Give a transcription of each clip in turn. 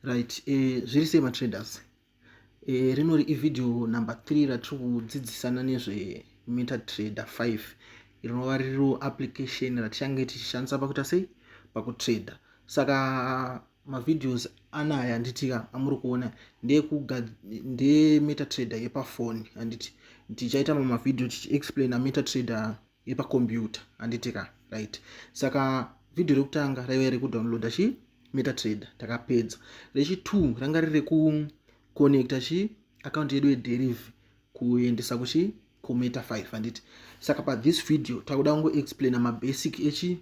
Right, zviri sei matraders? Rinori ivideo number 3 ratiri kudzidzisana nezve MetaTrader 5, rinova riro application ratichange tichishandisa pakuita sei, pakutrader. Saka mavideos anaya, handitika, amuri kuona ndeMetaTrader yepafoni, handiti? Tichaita mamwe mavideo tichiexplaina MetaTrader yepacomputer, handitika? Right, saka video rekutanga raiva rekudownloada chi MetaTrader, takapedza. Rechi2 ranga riri rekuconnecta chi account yedu yeDeriv kuendesa kuchi kuMeta 5, handiti? Saka pathis video takuda kungoexplaina mabasic echi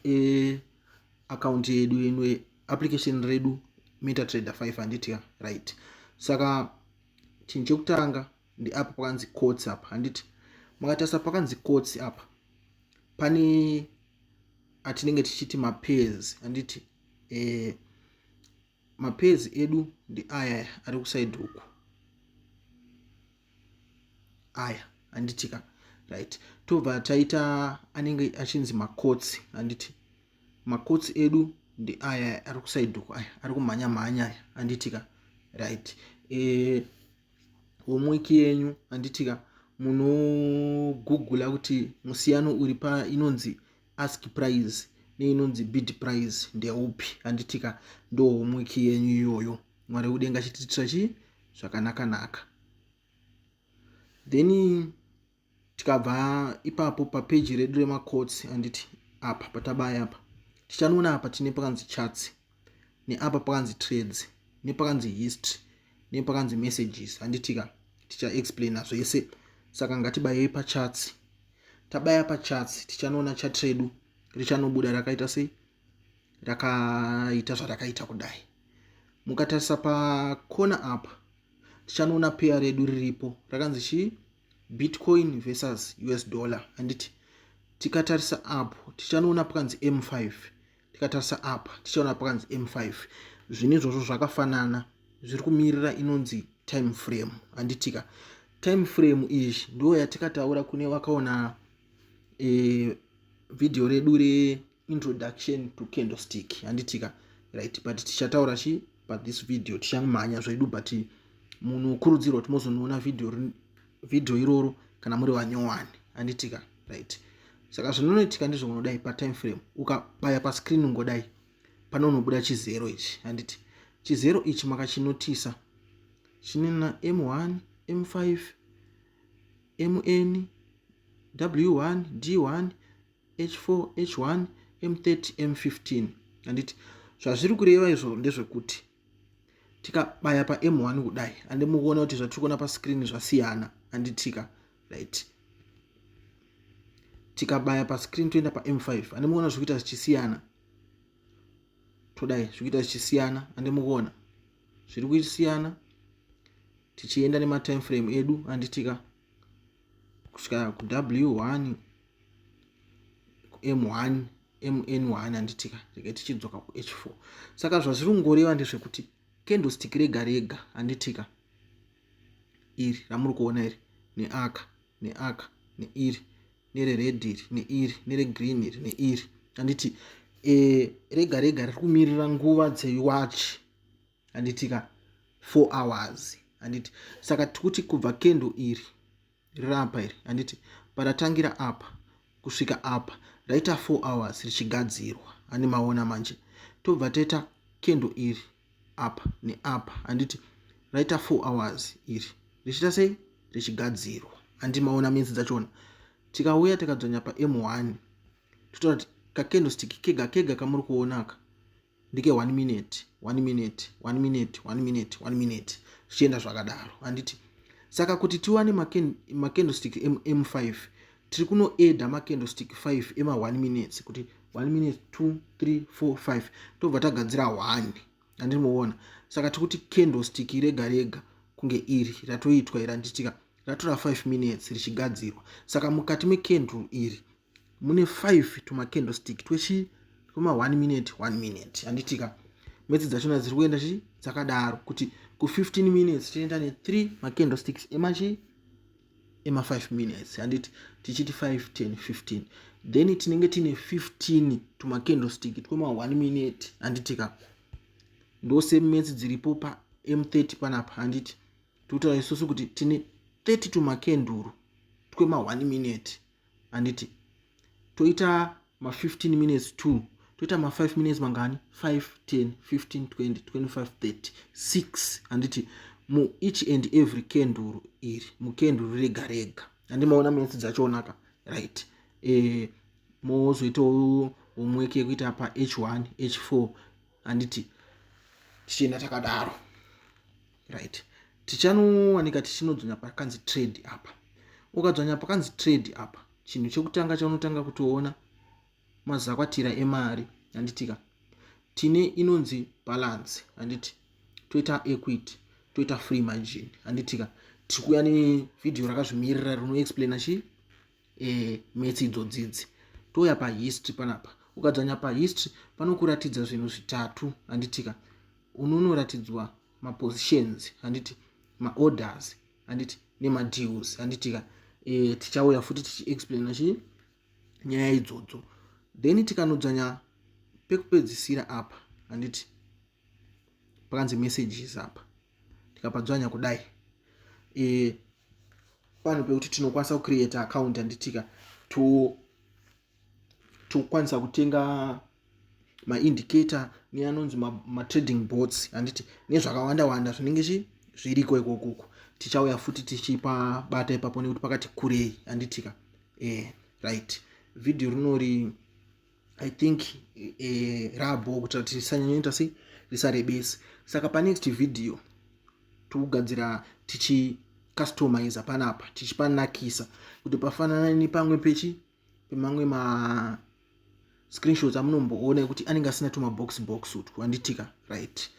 eaccount yedu ino, application redu MetaTrader 5, handitika? Right, saka chinhu chekutanga ndeapa pakanzi quotes apa, handiti? Mukatarisa pakanzi quotes apa, pane atinenge tichiti mapairs, handiti? Mapairs edu ndeaya ari kuside uku aya, handitika? Right, tobva taita anenge achinzi maquotes, handiti? Maquotes edu ndeaya ari kuside uku, aya ari kumhanya mhanya aya, handitika? Right, homework yenyu, handitika, munogugula kuti musiyano uri pa inonzi ask price neinonzi bid price ndeupi, handitika? Ndo homework yenyu iyoyo. Mwari kudenga chitiitira chi zvakanaka-naka. Then tikabva ipapo papeji redu remaquotes, handiti? Apa patabaya apa, tichanoona apa tine pakanzi charts, neapa pakanzi trades, nepakanzi history, nepakanzi messages, handitika? Tichaexplaina zvese. Saka ngatibayei pacharts. Tabaya pacharts, tichanoona chart redu richanobuda rakaita sei, rakaita zvarakaita kudai. Mukatarisa pakona apa, tichanoona pair redu riripo rakanzi chii? Bitcoin versus US dollar, handiti? Tikatarisa apo, tichanoona pakanzi M5. Tikatarisa apa, tichaona pakanzi M5. Zvinhu izvozvo zvakafanana, zviri kumirira inonzi time frame, handitika? Time frame iyi ndo yatikataura kune vakaona video redu reintroduction to candlestick, handitika? Right, but tichataura chi pathis video, tichamhanya zvedu, but munokurudzirwa kuti mozonoona video iroro kana muri vanyowani, handitika? Right, saka zvinonoitika ndizvo, patime frame ukabaya pascreen ungodai, panonobuda chizero ichi, handiti? Chizero ichi makachinotisa chine na M1, M5, MN, W1, D1, H4, H1, M30, M15, handiti? Zvazviri kureva izvo ndezvekuti tikabaya paM1 kudai, handi mukuona kuti zvatiri kuona pascreen zvasiyana, handitika? Right, tikabaya pascreen toenda paM5, handi mukuona zviri kuita zvichisiyana? Todai, zviri kuita zvichisiyana, handi mukuona zviri kusiyana? Tichienda nematime frame edu, handitika, kusvika kuW1, M1, MN1, handitika? Rege tichidzoka kuH4. Saka zvazviri kungoreva ndezvekuti candlestick rega rega, handitika, iri ramuri kuona iri, neaka, neaka, neiri, nerered iri, neiri, neregreen iri, neiri, handiti? Rega rega riri kumirira nguva dzewachi, handitika? 4 hours, handiti? Saka tikuti kubva candle iri rirapa iri, handiti, paratangira apa kusvika apa raita 4 hours richigadzirwa, hani maona manje? Tobva taita candle iri apa neapa, handiti, raita 4 hours iri richiita sei, richigadzirwa, handi maona minsi dzachona? Tikauya tikadzvanya paM1, totaura kuti kacandlestick kega kega kamuri kuonaka ndike 1 minute, 1 minute, 1 minute, 1 minute, 1 minute, zvichienda zvakadaro, handiti? Saka kuti tiwane macandlestick M5, tiri kunoadda macandlestick 5 ema1 minutes, kuti 1 minute, 2, 3, 4, 5, tobva tagadzira 1, handiri muona? Saka tikuti candlestick rega rega kunge iri ratoitwa iri, handitika, ratora 5 minutes richigadzirwa. Saka mukati mecandle iri mune 5 tumacandlestick twechi twema 1 minute, 1 minute, handitika? Metsi dzachona dziri kuenda chi dzakadaro, kuti ku15 minutes tinoenda ne3 macandlesticks emachi ema5 minutes, handiti? Tichiti 5, 10, 15, then tinenge tine 15 tumacandlestick twema 1 minute, handitika? Ndo same maths dziripo pa M30 panapa, handiti? Tokutaura isusu kuti tine 30 tumakenduru twema 1 minute, handiti? Toita ma 15 minutes 2, toita ma 5 minutes mangani? 5, 10, 15, 20, 25, 30, 6, handiti? Mu each and every kenduru iri, mukenduru rega rega, handimaona maths dzachonaka? Right. Mozoitawo homework yekuita pa H1, H4, handiti? Tichienda takadaro. Right, tichanowanika tichinodzvanya pakanzi trade apa. Ukadzvanya pakanzi trade apa, chinhu chekutanga chaunotanga kutoona mazakwatira emari, handitika? Tine inonzi balance, handiti? Toita equity, toita free margin, handitika? Tiri kuuya nevhidhiyo rakazvimirira rinoexplaina chi maths idzodzidzi. Touya pahistory panapa. Ukadzvanya pahistory, panokuratidza zvinhu zvitatu, handitika? Unonoratidzwa mapositions, handiti? Maorders, handiti? Nemadeals, handitika? Tichauya futi tichiexplaina chi nyaya idzodzo. Then tikanodzvanya pekupedzisira apa, handiti? Pakanzi messages apa, tikapadzvanya kudai, panhu pekuti tinokwanisa kucreata account, handitika? Tokwanisa kutenga maindicator neanonzi matrading bots, handiti? Nezvakawanda wanda zvinenge chi zviriko ikokoko. Tichauya futi tichipabata ipapo nekuti pakati kurei, handitika? Right, vhidhiyo rinori, I think, rabo kuitira kuti risanyanyoita sei, risarebesi. Saka panext video tokugadzira tichicustomiza panapa, tichipanakisa kuti pafanana nepamwe pechi pemamwe ma screenshots amunomboona ekuti anenge asina tumabox box utwu, handitika? Right,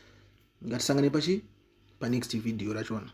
ngatisangane pachi panext video rachona.